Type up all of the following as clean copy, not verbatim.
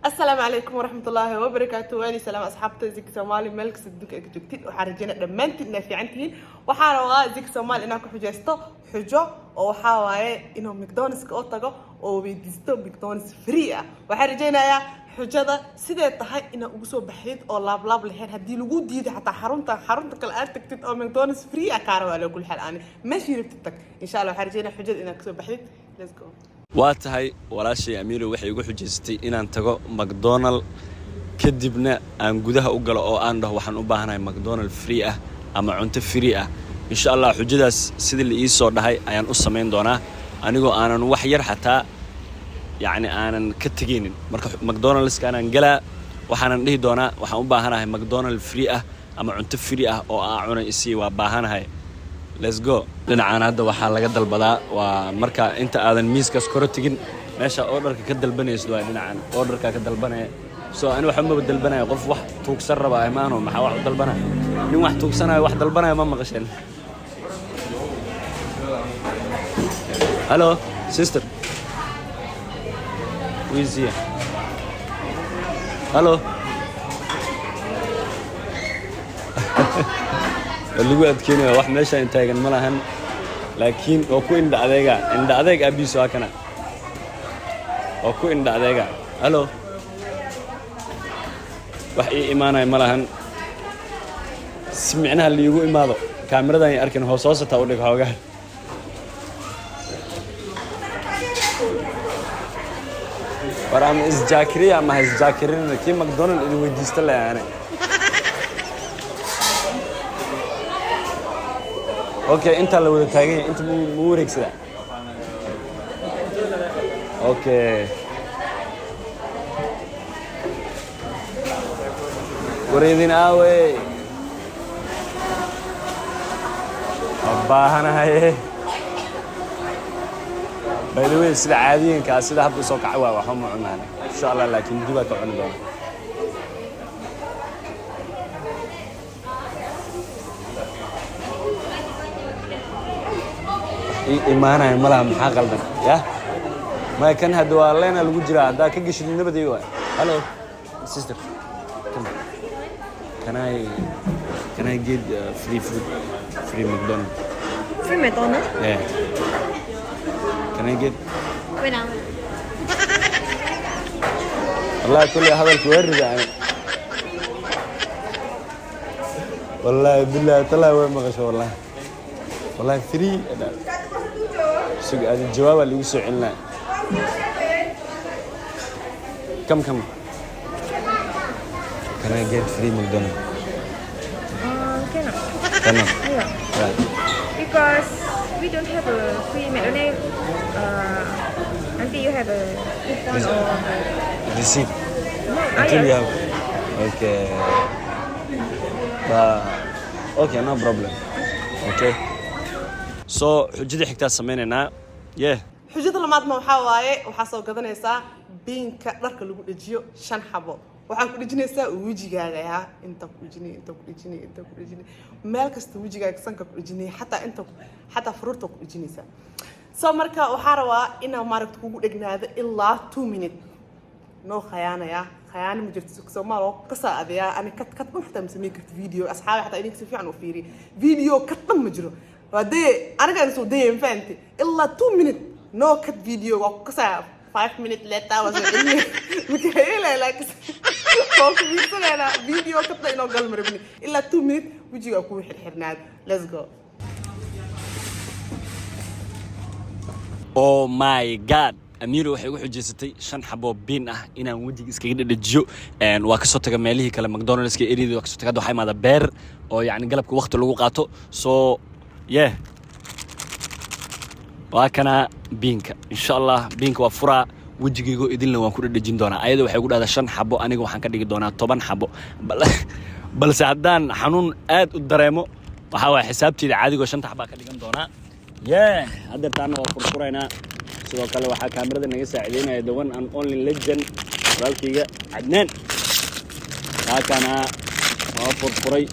Asalaamu calaykum waraxmatullaahi wabarakaatu. Waani salaam asxaabta Zik Soomaali, meel kasta adduunka ay ka joogtiin. Waxaan rajeynaa dhammaantiin inaa fiican tihiin. Waxaan rabaa Zik Soomaali inaan ku xujaysto xujo oo waxaa waaye inuu McDonald's oo tago oo weydiisto McDonald's free ah. Waxaan rajeynayaa xujada sidee tahay inaad ugu soo baxdid oo laablaab lahayn. Haddii lagu diiday xataa xarunta kale aad tagtid oo McDonald's free ah kaara waa loo xal aani meeshii rabtid tag, insha Allah. Waxaan rajeynaya xujada inaad kasoo baxdid. Let's go. Waa tahay, walaashay Amiiro waxay igu xujaysatay inaan tago McDonald, kadibna aan gudaha u galo oo aan dhaho waxaan u baahanahay McDonald free ah ama cunto free ah. Insha Allah xujadaas sidii la ii soo dhahay ayaan u samayn doonaa, anigoo aanan wax yar xataa yacni aanan ka tegaynin. Marka McDonaldska anaan galaa, waxaanan dhihi doonaa waxaan u baahanahay McDonald free ah ama cunto free ah oo aan cunay isii, waa baahanahay. Let's go. Dhinacaan hadda waxaa laga dalbadaa waa marka inta aadan miiskaas koro tegin, meesha orderka ka dalbanaysid waa dhinacan, orderkaa ka dalbanaya. So ani waxba maba dalbanaya, qof wax tuugsan raba imaano. Maxaa wax u dalbanaya? Nin wax tuugsanayo wax dalbanaya ma maqasheen? Hello sister, who is here? Hello. Waa lagu adkeynaya, wax meeshaan taagan ma lahan, laakiin waa ku indha adeega, indha adeeg aabihiis waa kana, waa ku indha adeega. Hello. Wax ii imaanaya ma lahan. Si micnaha liigu imaado kaamiradan ay arkin, hoos hoosataa u dhig xoogaa. War ama isjaakiriya ama ha isjaakirinina, kii McDonald idin weydiista le ane. Okay, intaa la wada taagan yahay, inta mu wareegsadaa? Okay, wareedin aawe, waa baahanahay. By the way, sida caadiyanka ah, sida hadda soo kacay waa waxba ma cunaana insha Allah, laakiin dibaa ka cuni doona. Ii imaanaya malaha, maxaa qaldan? Ya maya, kan hadda waa leena lagu jiraa, haddaa ka geshid nabadii waay. Hello sister, come. Can I get free food, free McDonald? Free McDonald's? Yeah, can I get? Wait now. Wallahi kulli hadalku waa rida ani, wallahi billahi tallahi way maqasho, wallahi wallahi free. Sug aadi, jawaabaa lagu soo celinaya. Come, come. Can I get free McDonald? Cannot. Cannot? Yeah. Right. Because we don't have a free McDonald's until you have a coupon or Receipt. No, until you yes. have. Okay, but okay, no problem. Okay, so xujada xigtaa sameynaynaa, yeah. Xujada lamaadna waxaa waaye waxaa soo gadanaysaa biinka dharka lagu dhejiyo, shan xabo. Waxaa ku dhejinaysaa wejigaaga, yaa inta ku dhejinay, inta ku dhejinay, inta ku dhejinay, meel kasta wejigaaga, sanka ku dhejinay, xataa inta, xataa furuurta ku dhejinaysaa. So marka waxaa rabaa inaa maaragta kugu dhegnaado ilaa 2 minute. Noo khayaanaya, khayaano ma jirto. Soomaal waa kasaa adeyaa ani cut cut dhan xataa ma samayn karti video. Asxaabi, xataa idinka si fiican u fiiriya video, cut dhan ma jiro. Waa dee anigaan soo dayay, ma fahamte? Ilaa 2 minute no cut video. Waa kasaa 5 minute later waa soo celinay, makahelay, laakiin waa ku fiirsanaynaa video cut dhan inoo gal marabni. Ilaa 2 minute wejigaa kugu xirxirnaad. Let's go. Oh my God, Amiiro waxay igu xujaysatay shan xaboo biin ah inaan wejiga iskaga dhadhajiyo. Waa kasoo taga meelihii kale, McDonaldska areada waa kasoo taga. Hadda waxaa imaada beer oo yacni galabka waqti lagu qaato. So yeah, waa kana biinka. Insha Allah biinka waa furaa, wejigaygo idinla waan ku dhadhajin doonaa. Ayada waxay ku dhahdaa shan xabo, aniga waxaan ka dhigi doonaa 10 xabo. Balse haddaan xanuun aad u dareemo, waxaa waaya xisaabteeda caadigoo shanta xabaa ka dhigan doonaa. Yeah, haddeertaana waa furfuraynaa. Sidoo kale waxaa kaamirada naga saacideynaya the one and only legend, walaalkayga Cadnaan. Waa kana, waa furfuray.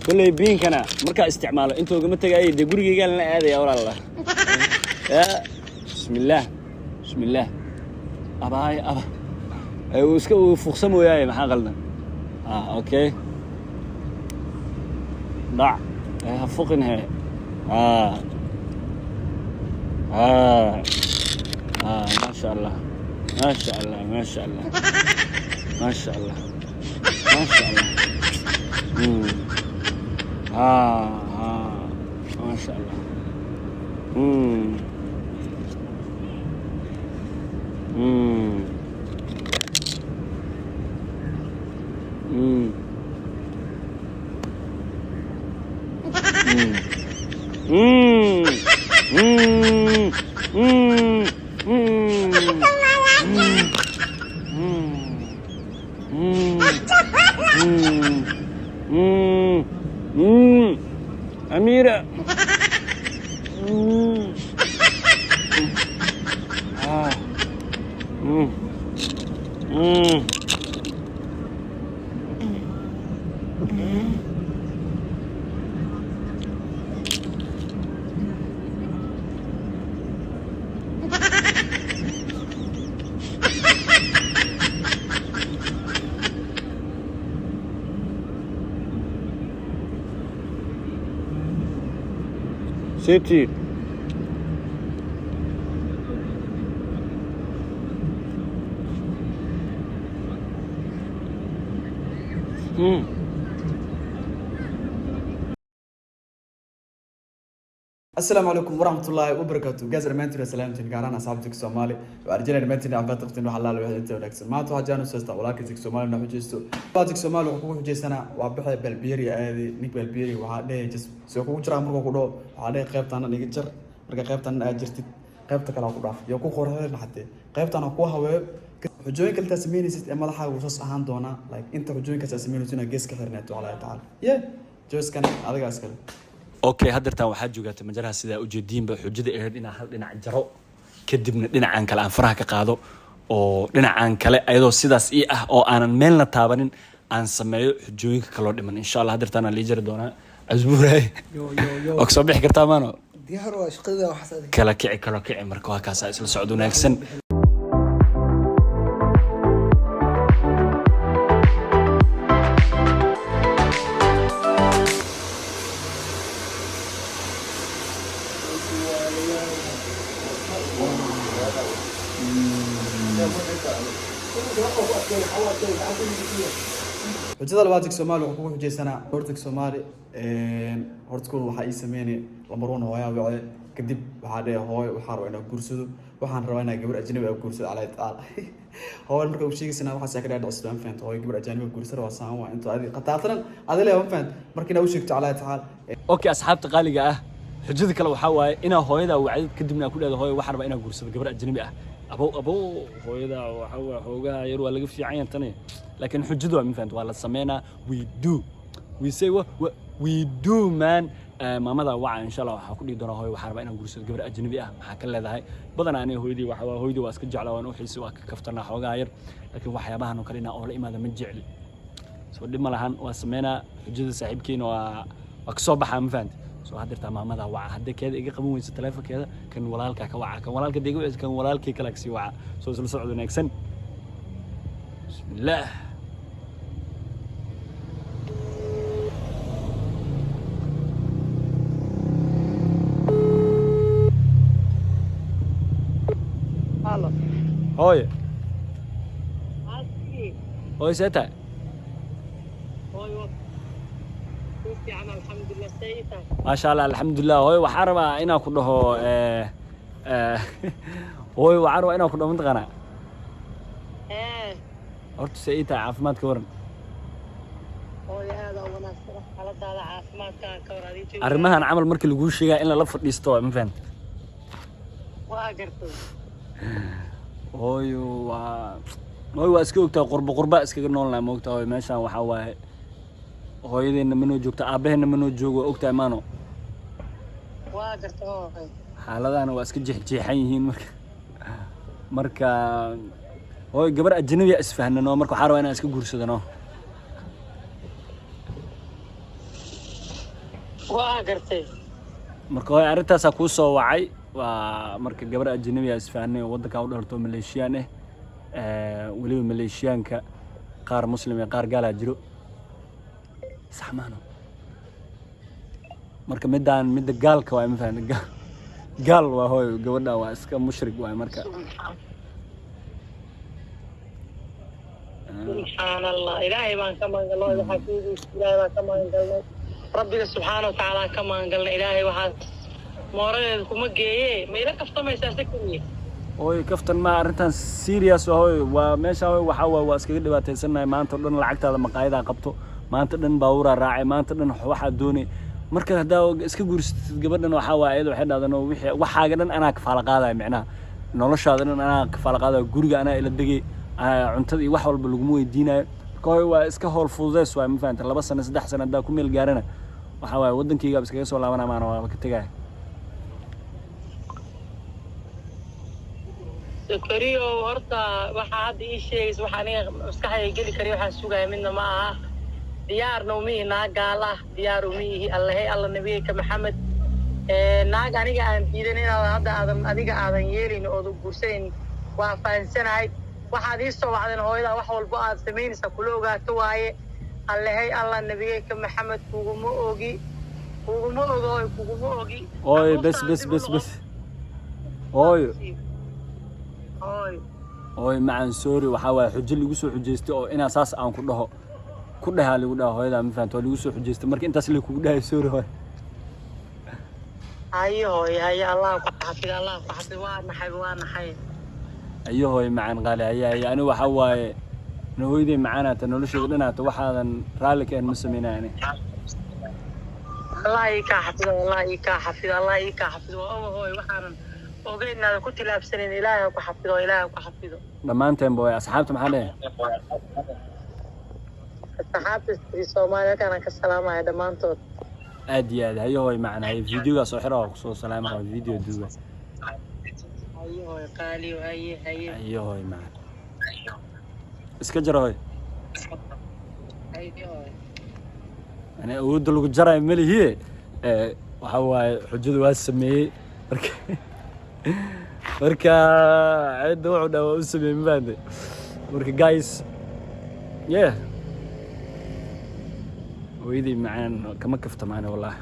Kolley biinkana markaa isticmaalo intoogama tegaayo, dee gurigaygaan la aadaya walaala. Ya bismillaah, bismillaah, abaay aba. Uu iska uu fuqsan mooyaaye, maxaa qaldan? Ah, okay, dhac. Ha fuqin he. Ah ah ah, maasha Allah, maasha Allah, maasha Allah, maasha Allah, maasha Allah. Ah ah, maasha Allah. Amira. Ah. City. Asalaamu calaykum waraxmatullaahi wabarakaatu gaas, dhammaantiin waa salaamtiin, gaar ahaan asxaabta Tik Soomaali. Waxaan rajeynaya dhammaantiin caafimaad qabtiin, wax allaala wixii inta wanaagsan. Maanta waxaa jaan u seystaa walaalka Tik Soomaali na xujeysto. Waa Tik Soomaali wuxuu kugu xujeysanaa, waa baxay barber aaday. Nink barber waxaa dhehe just soo kugu jiraa markuu ku dhaho, waxaa dhehe qaybtaana iga jar. Marka qaybtan aad jirtid, qaybta kale ha ku dhaaf iyo ku qorxin, xatee qaybtan ha ku haweeyo. Xujooyinka intaa sameynaysid ee madaxaaga wuu saas ahaan doonaa, like inta xujooyinkaas aad sameynaysid inaad gees ka xirneeto calaa tacaala. Yeah, joyskan adigaa iskale. Okay, haddeertaan waxaa joogaatay majaraha. Sidaa ujeediinba, xujada ahayd inaan hal dhinac jaro, kadibna dhinacan kale aan faraha ka qaado, oo dhinacan kale ayadoo sidaas ii ah oo aanan meelna taabanin aan sameeyo xujooyinka kaloo dhiman, insha Allah. Haddeertaan aan lii jari doonaa casbuuraay. Oo kasoo bixi kartaa maano? Diyaar waa shaqada waxaas adig. Kala kici, kala kici. Marka waa kaasaa, isla socod wanaagsan. Xujada labaad Tik Soomaali wuxuu kugu xujeysanaa horta Tik Soomaali. Horta kun waxaa ii sameynay lambar one, hooyaa wace. Kadib waxaa dhehe, "Hooyo, waxaan rabaa inaan guursado, waxaan rabaa inaan gabar ajnabi ah guursado." Calaa tacaala, hooyo marka u sheegaysana waxaas ka dhaadhicsido, ma fahanta? "Hooyo, gabar ajnabi ah guursada waa saan, waa inta adi qataatanan adi leeyahay," ma fahanta? Marka inaa u sheegto calaa tacaala. Okay, asxaabta qaaliga ah, xujada kale waxaa waaye inaa hooyadaa wacdid, kadibna aa ku dhahdo, "Hooyo, waxaan rabaa inaa guursado gabar ajnabi ah." Abow abow, hooyadaa waxaa waa xoogaha yar waa laga fiican yahay tani, laakiin xujadu waa, ma fahanta, waa la sameynaa. We do, we say we do, man. Maamada waca, insha Allah. Waxaa ku dhihi doonaa, "Hooyo, waxaan rabaa inaan guursado gabar ajnabi ah, maxaa ka leedahay?" Badanaa aniga hooyadii waxa waa hooyadii waa iska jeclaa, waan u xiisay, waa ka kaftanaa xoogaha yar, laakiin waxyaabahan oo kale inaa oola imaada ma jecli. Soo dhib ma lahan, waa sameynaa xujada. Saaxiibkiina waa kasoo baxaa, ma fahanti? Soo haddirtaa maamada waca. Haddii keeda iga qaban weyso taleefonkeeda, kan walaalkaa ka waca, kan walaalka dee iga weyso, kan walaalkii kale kasii waca. Soo isla socod wanaagsan. Bismillaah. Halo. Hooyo. Asi. Hooyo, see tahay? Hooyo. Ku fiican, alxamdulillah, say tahay? Maasha Allah, alxamdulilah. Hooyo, waxaan rabaa inaan ku dhaho hooyo, waxaan rabaa inaan ku dhaho, mataqaanaa? Ee. Horta see ii tahay? Caafimaadka waran? Hooyo, aad u wanaagsan xaaladaada caafimaadka ka war adiga jooga. Arrimahan camal markii laguu sheegaa in lala fadhiisto waa, ma fahanta? Waa gartay. Hooyo, waa hooyo, waa iska ogtahay, qurbo qurba iskaga noolnahay, ma ogtahay? Hooyo, meeshaan waxaa waaye hooyadeenna ma noo joogto, aabbaheenna ma noo joogo, waa ogtahay maano? Waa gartay, hooyo. Xaaladahana waa iska jeexjeexan yihiin. Marka hooyo, gabar ajnabiya isfahnano, marka waxaa rabaa inaan iska guursadano. Waa gartay. Marka hooyo, arrintaasaa kuu soo wacay. Waa marka gabar ajnabiya isfahnay oo waddankaa u dhalatoo Maleeshiyaan ah. Weliba Maleeshiyaanka qaar Muslim iyo qaar gaalaa jiro, sax maano? Marka midaan midda gaalka waay, ma fahamta? Gaal waa hooyo, gabadha waa iska mushrik waay marka. Subxaan Allah, Ilaahay baan ka magangalnay. Waxaa sheegaysa Ilaahay baan ka magangalnay, Rabbiga subxaana watacaala ka magangalnay. Ilaahay waxaas mooradeeda kuma geeye. Ma ila kaftamaysaa, Sakariye? Hooyo, kaftan ma arrintan, serious waa hooyo. Waa meesha hooyo, waxaa waay waa iskaga dhibaataysanahay. Maanta o dhan lacagtaada maqaayadaa qabto, maanta dhan baabuuraa raacay, maanta dhan waxaa doonay. Marka haddaa iska guursatid gabadhan, waxaa waay ayada waxay dhahdan oo wixii waxaaga dhan anaa kafaala qaadaya, micnaha noloshaada dhan anaa kafaala qaadaya, guriga anaa ila degay, cuntada iyo wax walba laguma weydiinayo. Marka hooyo, waa iska howl fududeys waay, ma fahanta? 2 sano, 3 sano haddaa ku meel gaarana, waxaa waaye waddankaygaaba iskaga soo laabanaa, maana waaba ka tegaya. Sakariyo, horta waxaa hadda ii sheegaysa waxa aniga maskaxdayda geli kariya, waxaan sugaya midna ma aha. Diyaarna uma ihi naag gaal ah, diyaar uma ihi. Allahe, Alla, nabiyeyka Maxamed. Naag aniga aan diidan inaad hadda aadan adiga aadan yeelin oodan guursanayn waa fahansanahay. Waxaad ii soo wacdeen hooyada, wax walbo aad samaynaysaa kula ogaato waaye. Allahey, Alla, nabiyeyka Maxamed, kuguma ogi, kuguma ogo hooy, kuguma ogi. Hooyo, bes bes bes bes hooyo. Hooy. Hooyo macaan, sorry. Waxaa waaye xujo lagu soo xujaystay oo inaa saas aan ku dhaho ku dhahaa lagu dhaha hooyadaa, ma fahamta? Waa lagu soo xujaystay, marka intaas la kugu dhahay. Sorry hooyo. Haye hooy, haye. Allah ku xafid, Allah ku xafid. Waa naxay, waa naxay. Ayo hooyo macaan, qaali. Haye haye. Ani waxaa waaye na hooyaday macaanaata, nolosheeda dhanaata, waxaadan raalli ka ahayn ma sameynaya ani. Allah ii kaa xafido, Allah ii kaa xafido, Allah ii kaa xafido. Waa oga hooy, waxaanan ogeyn inaadan ku tilaabsanayn. Ilaahay ha ku xafido, Ilaahay ha ku xafido. Dhammaanteenba way. Asxaabta maxaa leeyahay? Asxaabta Soomaaliya halkaan ka salaamaya dhammaantood. Aad iyo aad. Haye hooyo macaan, haye. Videogaa soo xira, waa kusoo salaama video duuga. Haye hooy qaaliyo, haye haye. Haye hooyo macaan, iska jara hooyo. Haye hooy. Ani awoodda lagu jarayo malihiye. Waxa waaye xujada waa sameeyey. Marka cidda wuxuu dhaha waa u sameeyey, ma fahamtay? Marka guys, yeah, hooyadii macaan kama kaftamaane wallahi.